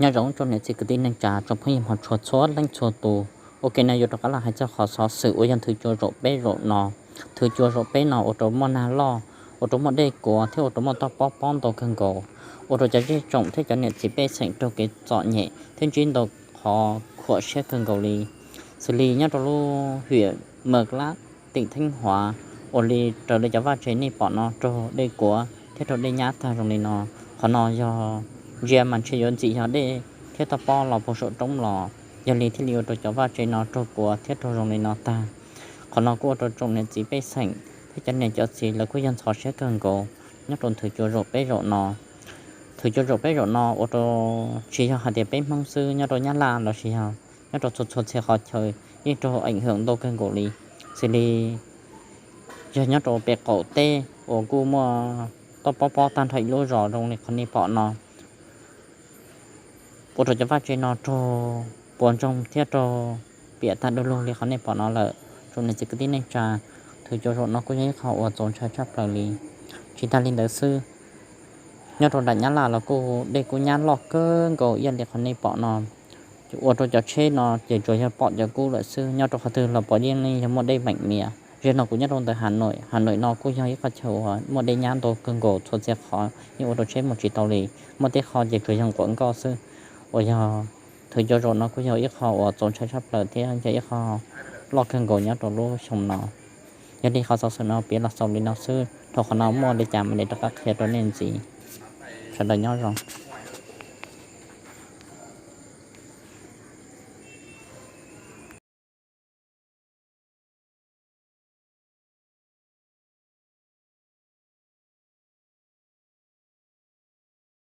Nyob zoo tsoom niam txiv kwv tij neej tsa tsoom phooj ywg hmov tshua txhua leej txhua tus. Ok, no yuav rov qab los hais txog qhov xov xwm uas yog nthwv cua zaum peb zaum no. Nthwv cua zaum peb no ua rau muaj nag loj, ua rau muaj dej kuav thiab ua rau muaj toj pob pob ntau kawg nkaus, ua rau cov zej tsoom thiab cov niam txiv pej xeem raug kev txom nyem thiab ntsib ntau qhov khuam siab kawg nkaus li. Xws li nyob rau lub hiam Mawg Lab, teem Theej Huav, uas li raws li cov vaj tse nej pom no raug dej kuav thiab raug dej nyab tag zoo li no. Qhov no yog ntsia mas ntshe yuav ntxim yog dej thiab toj pob los puag saum roob los, yog li thiaj li ua rau cov vaj tse no raug kuav thiab raug zoo li no tag. Qhov no kuj ua rau tsoom niam txiv pej xeem thiab cov niam cov txiv lawv kuj yog ntxhov siab kawg nkaus nyob rau nthwv cua zaum peb zaum no. Nthwv cua zaum peb zaum no ua rau tsis yog hais tias peb Hmoob xwb, nyob rau Nyab Laj los sis yog nyob rau txhua txhua txhia qhov chaw yeej raug eem hwm ntau kawg nkaus li. Xws li yog nyob rau pem qaum teb uas kuj muaj toj pob pob tag nrho ib lub zos zoo li qhov nej pom no, ua rau cov vaj tse no raug puas ntsoog thiab raug piam tag du lug li qhov nej pom no lawm. Tsoom niam txiv kwv tij neej tsa, nthwv cua zaum no kuj yog ib qho uas txaus ntshai tshaj plaws li. Tsis tas li ntawd xwb, nyob rau nram Nyab Laj los kuj dej kuj nyab loj kawg nkaus ib yam li qhov nej pom no. Ua rau cov tsheb no ces tsuas yog pom cov kub lawm xwb, nyob rau qhov twg los pom yeej li yog muaj dej meem mias. Zaum no kuv nyob rau ntawm Hav Noim, Hav Noim no kuj yog ib qhov chaw uas muaj dej nyab ntau kawg nkaus, txhua txhia qhov yeej ua rau tsheb mus tsis tau li, muaj tej qho ces tsuas yog nquam nkoj xwb. Uas yog nthwv cua zaum no kuj yog ib qho uas txaus ntshai tshaj plaws thiab yog ib qho loj kawg nkaus nyob rau lub xyoo no. Yog li qhov xov xwm no piav los xaus li no xwb, dhau qhov no muaj li cas mam li rov qab qhia rau nej ntxiv. Sawv daws nyob zoo.